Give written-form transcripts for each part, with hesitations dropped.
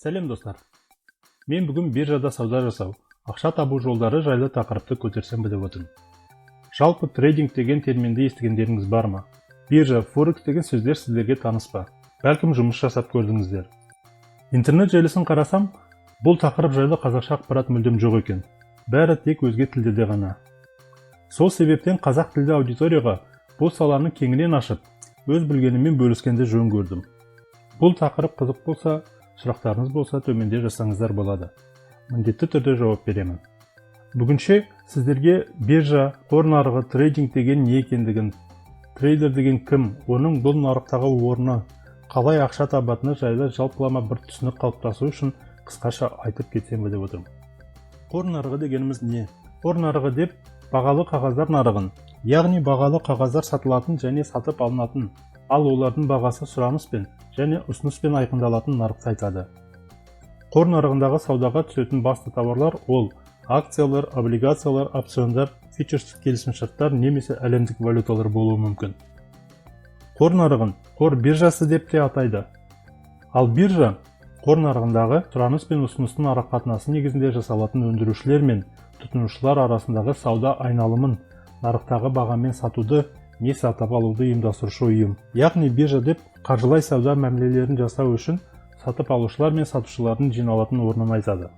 Сәлем, достар! Мен бүгін биржада сауда жасау, ақша табу жолдары жайлы тақырыпты көтерсем деп отырмын. Жалпы, трейдинг деген терминді естігендеріңіз бар ма? Биржа, форекс деген сөздер сіздерге таныс па? Бәлкім, жұмыс жасап көрдіңіздер. Интернет желісін қарасам, бұл тақырып жайлы қазақша ақпарат мүлдем жоқ екен. Бәрі тек өзге тілдерде ғана. Сол себептен қазақ тілді аудиторияға бұл саланы кеңінен ашып, өз білгеніммен бөліскенді жөн көрдім. Бұл тақырып қызық болса, сұрақтарыңыз болса, төменде жазсаңыздар болады, міндетті түрде жауап беремін. Бүгінше сіздерге биржа, қор нарығы, трейдинг деген не екендігін, трейдер деген кім, оның бұл нарықтағы орны, қалай ақша табатыны жайлы жалпылама бір түсінік қалыптасу үшін қысқаша айтып кетсем деп отырмын. Қор нарығы дегеніміз не? Қор нарығы деп бағалы қағаздар нарығын, яғни бағалы қағаздар сатылатын және сатып алынатын, ал олардың бағасы сұраныспен және ұсыныспен айқындалатын нарықты айтады. Қор нарығындағы саудаға түсетін басты тауарлар ол акциялар, облигациялар, опциондар, фьючерстік келісімшарттар немесе әлемдік валюталар болуы мүмкін. Қор нарығын қор биржасы деп те атайды. Ал биржа қор нарығындағы сұраныс пен ұсыныстың арақатынасы негізінде жасалатын өндірушілер мен тұтынушылар арасындағы сауда айналымын нарықтағы бағамен сатуды не сатып алуды ұйымдастырушы ұйым. Яғни биржа деп қаржылай сауда мәмілелерін жасау үшін сатып алушылар мен сатушылардың жиналатын орнын айтады.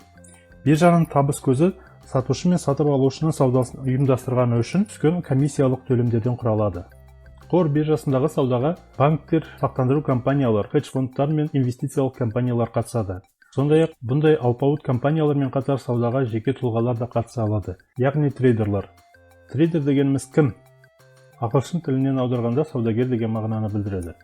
Биржаның табыс көзі сатушы мен сатып алушының саудасын ұйымдастырғаны үшін түскен комиссиялық төлемдерден құралады. Қор биржасындағы саудаға банктер, сақтандыру компаниялар, хедж фондтар мен инвестициялық компаниялар қатысады. Сондай ақ бұндай алпауыт компаниялармен қатар саудаға жеке тұлғалар да қатыса алады, яғни трейдерлар. Трейдер дегеніміз кім? Ағылшын тілінен аударғанда саудагер деген мағынаны білдіреді.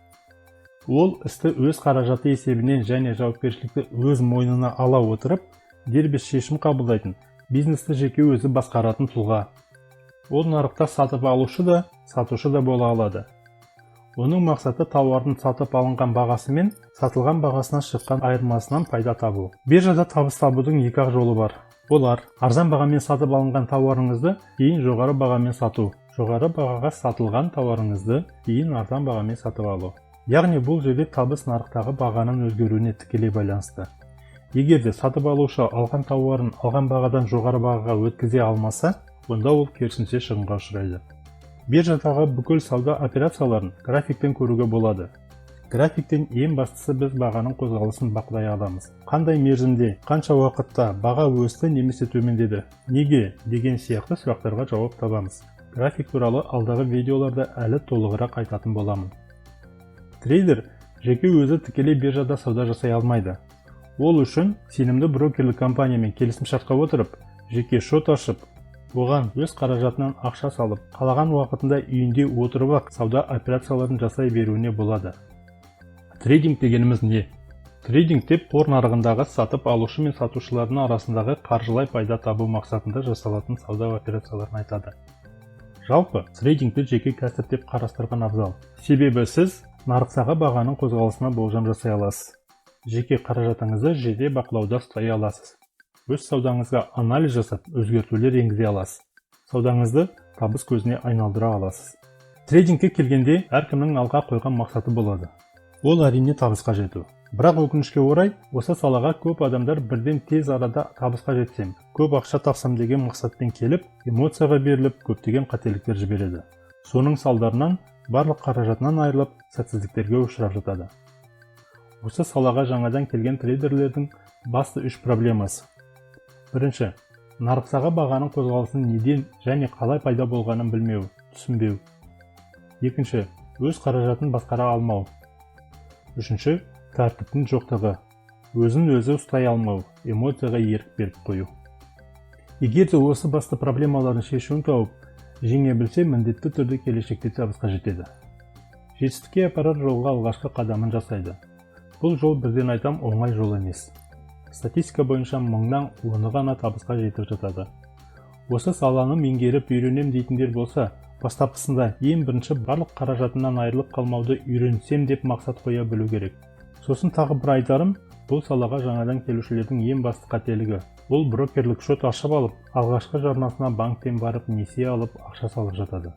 Ол істі өз қаражаты есебінен және жауапкершілікті өз мойнына ала отырып, дербес шешім қабылдайтын, бизнесті жеке өзі басқаратын тұлға. Ол нарықта сатып алушы да, сатушы да бола алады. Оның мақсаты тауардың сатып алынған бағасы мен сатылған бағасынан шыққан айырмасынан пайда табу. Биржада табыс табудың екі-ақ жолы бар. Олар: арзан бағамен сатып алынған тауарыңызды кейін жоғары бағамен сату, жоғары бағаға сатылған тауарыңызды кейін арзан бағамен сатып алу. Яғни бұл жерде табыс нарықтағы бағаның өзгеруіне тікелей байланысты. Егер де сатып алушы алған тауарын алған бағадан жоғары бағаға өткізе алмаса, онда ол керісінше шығынға ұшырайды. Биржадағы бүкіл сауда операцияларын графиктен көруге болады. Графиктен ең бастысы біз бағаның қозғалысын бақылай аламыз. Қандай мерзімде, қанша уақытта баға өсті немесе төмендеді, неге деген сияқты сұрақтарға жауап табамыз. График туралы алдағы видеоларда әлі толығырақ айтатын боламын. Трейдер жеке өзі тікелей биржада сауда жасай алмайды. Ол үшін сенімді брокерлік компаниямен келісімшартқа отырып, жеке шот ашып, оған өз қаражатынан ақша салып, қалаған уақытында үйінде отырып ақ сауда операцияларын жасай беруіне болады. Трейдинг дегеніміз не? Трейдинг деп қор нарығындағы сатып алушы мен сатушылардың арасындағы қаржылай пайда табу мақсатында жасалатын сауда операцияларын айтады. Жалпы, трейдингті жеке кәсіп деп қарастырған абзал. Себебі сіз нарықтағы бағаның қозғалысына болжам жасай аласыз, жеке қаражатыңызды жете бақылауда ұстай аласыз, өз саудаңызға анализ жасап, өзгертулер енгізе аласыз, саудаңызды табыс көзіне айналдыра аласыз. Трейдингке келгенде әркімнің алға қойған мақсаты болады. Ол, әрине, табысқа жету. Бірақ өкінішке орай, осы салаға көп адамдар бірден тез арада табысқа жетсем, көп ақша тапсам деген мақсатпен келіп, эмоцияға беріліп, көптеген қателіктер жібереді. Соның салдарынан барлық қаражатынан айырылып, сәтсіздіктерге ұшырап жатады. Осы салаға жаңадан келген трейдерлердің басты үш проблемасы. Бірінші, нарықтағы бағаның қозғалысының неден және қалай пайда болғанын білмеу, түсінбеу. Екінші, өз қаражатын басқара алмау. Үшінші, тәртіптің жоқтығы, өзін өзі ұстай алмау, эмоцияға ерік беріп қою. Егер де осы басты проблемалардың шешуін тауып, жеңе білсе, міндетті түрде келешекте табысқа жетеді, жетістікке апарар жолға алғашқы қадамын жасайды. Бұл жол, бірден айтам, оңай жол емес. Статистика бойынша 10-ның 10-ы ғана табысқа жетіп жатады. Осы саланы меңгеріп, үйренем дейтіндер болса, бастапқысында ең бірінші барлық қаражатынан айырылып қалмауды үйренсем деп мақсат қоя білу керек. Сосын тағы бір айтарым, бұл салаға жаңадан келушілердің ең басты қателігі ол брокерлік шот ашып алып, алғашқы жарнасына банктен барып несие алып, ақша салып жатады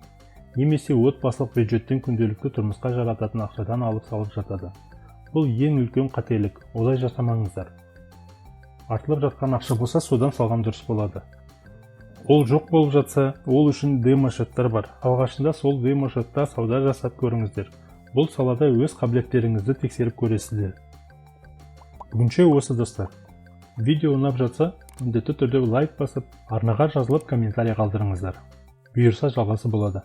немесе отбасылық бюджеттен күнделікті тұрмысқа жарататын ақшадан алып салып жатады. Бұл ең үлкен қателік, олай жасамаңыздар. Артылып жатқан ақша болса, содан салған дұрыс болады. Ол жоқ болып жатса, ол үшін демо счеттар бар. Алғашында сол демо счетта сауда жасап көріңіздер. Бұл салада өз қабілеттеріңізді тексеріп көресіздер. Бүгінше осы, достар. Видео ұнап жатса, міндетті түрде лайк басып, арнаға жазылып, комментарий қалдырыңыздар. Бұйырса, жалғасы болады.